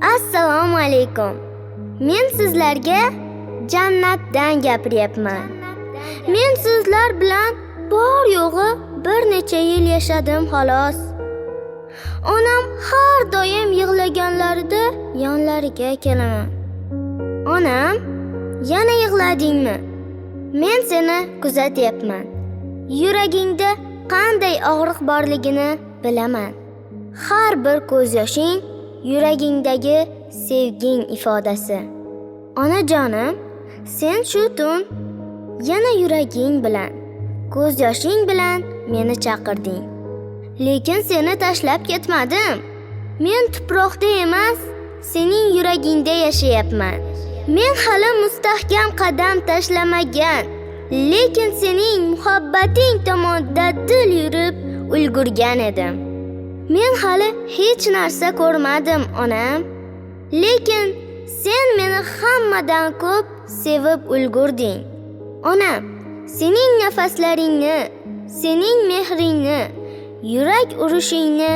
Assalomu alaykum. Men sizlarga jannatdan gapiryapman. Men sizlar bilan bor yo'g'i bir necha yil yashadim xolos. Onam har doim yig'laganlarida yonlariga kelaman. Onam, yana yig'ladingmi? Men seni kuzatyapman. Yuragingda qanday og'riq borligini bilaman. Har bir ko'z yoshing yuragingdagi sevging ifodasi. Onajonim, sen shu tun yana yuraging bilan, ko'z yoshing bilan meni chaqirding. Lekin seni tashlab ketmadim. Men tuproqda emas, sening yuragingda yashayapman. Men hali mustahkam qadam tashlamagan, lekin sening muhabbating tomonda dil yurib ulgurgan edim. Men hali hech narsa ko'rmadim, onam. Lekin sen meni hammadan ko'p sevib ulgurding. Onam, sening nafaslaringni, sening mehringni, yurak urishingni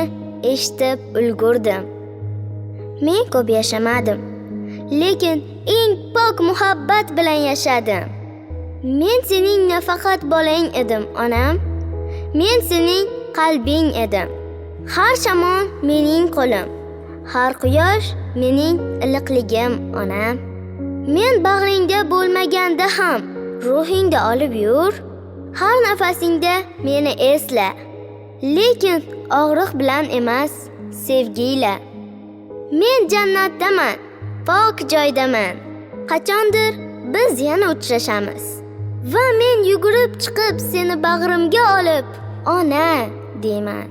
eshitib ulgurdim. Men ko'p yashamadim, lekin eng pok muhabbat bilan yashadim. Men sening nafaqat bolang edim, onam. Men sening qalbing edim. Har shamol mening qo'lim, har quyosh mening iliqligim, onam. Men bag'ringda bo'lmaganda ham ruhingda olib yur. Har nafasingda meni esla. Lekin og'riq bilan emas, sevgiyla. Men jannatdaman, pok joydaman. Qachondir biz yana uchrashamiz. Va men yugurib chiqib seni bag'rimga olib, ona deyman.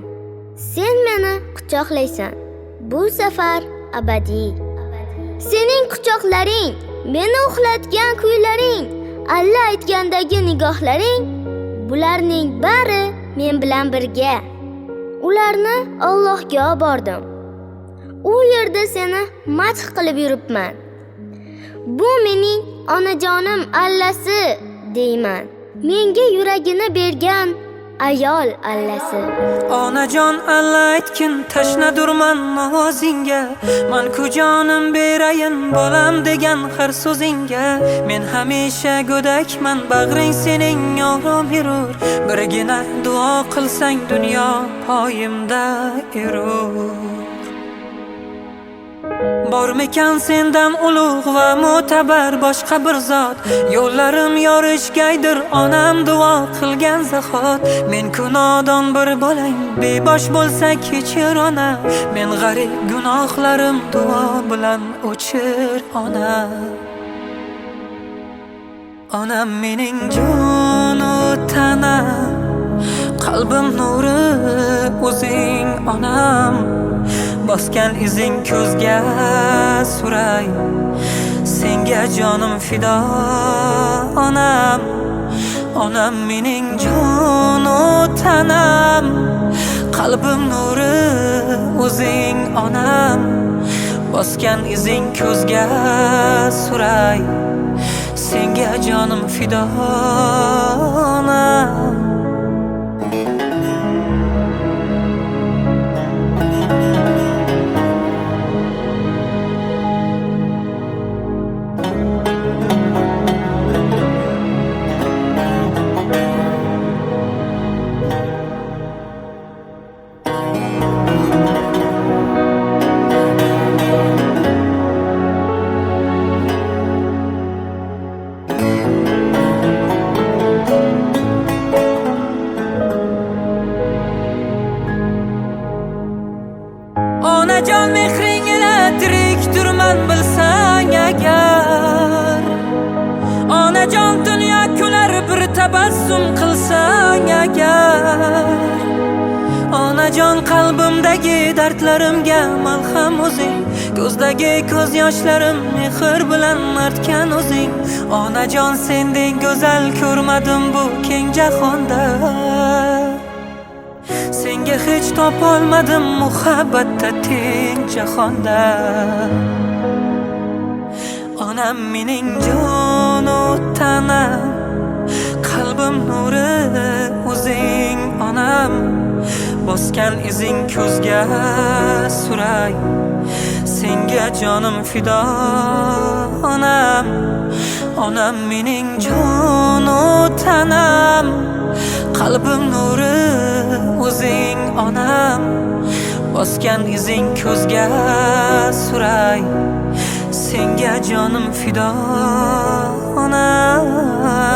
Sen meni quchoqlaysan. Bu safar abadiy. Sening quchoqlaring, meni uxlatgan kuylaring, alla aytgandagi nigohlaring, bularning bari men bilan birga. Ularni Allohga olib bordim. U yerda seni madh qilib yuribman. Bu mening onajonim allasi deyman. Menga yuragini bergan ayol allasi. Onajon alla aytgin, tashnadurman ovozingga. Man ku jonim berayin bolam degan har so'zingga. Men hamisha go'dakman, bag'ring sening orom berur. Birgina duo qilsang dunyo poyimda erur. Bormikan sendan ulug' va mo'tabar boshqa bir zot? Yo'llarim yorishgaydir onam duo qilgan zahot. Men ku nodon bir bolang, bebosh bo'lsa kechir ona. Men g'arib gunohlarim duo bilan o'chir ona. Onam mening jonu tanam, qalbim nuri o'zing onam. Bosgan izing ko'zga suray, senga jonim fido onam. Onam mening jonu tanam, qalbim nuri o'zing onam. Bosgan izing ko'zga suray, senga jonim fido onam. Onajon mehring ila tirik turman bilsang agar. Onajon dunyo kular bir tabassum qilsang agar. Onajon qalbimdagi dardlarimga malham o'zing, ko'zdagi ko'z yoshlarim mehr bilan artgan o'zing. Onajon sendek go'zal ko'rmadim bu keng jahonda. Senga hech topolmadim muhabbatda teng jahonda. Onam mening jonu tanam, qalbim nuri o'zing onam. Bosgan izing ko'zga suray, senga Senga jonim fido onam. Onam mening jonu tanam, qalbim nuri o'zing onam. Bosgan izing ko'zga suray, senga jonim fido onam.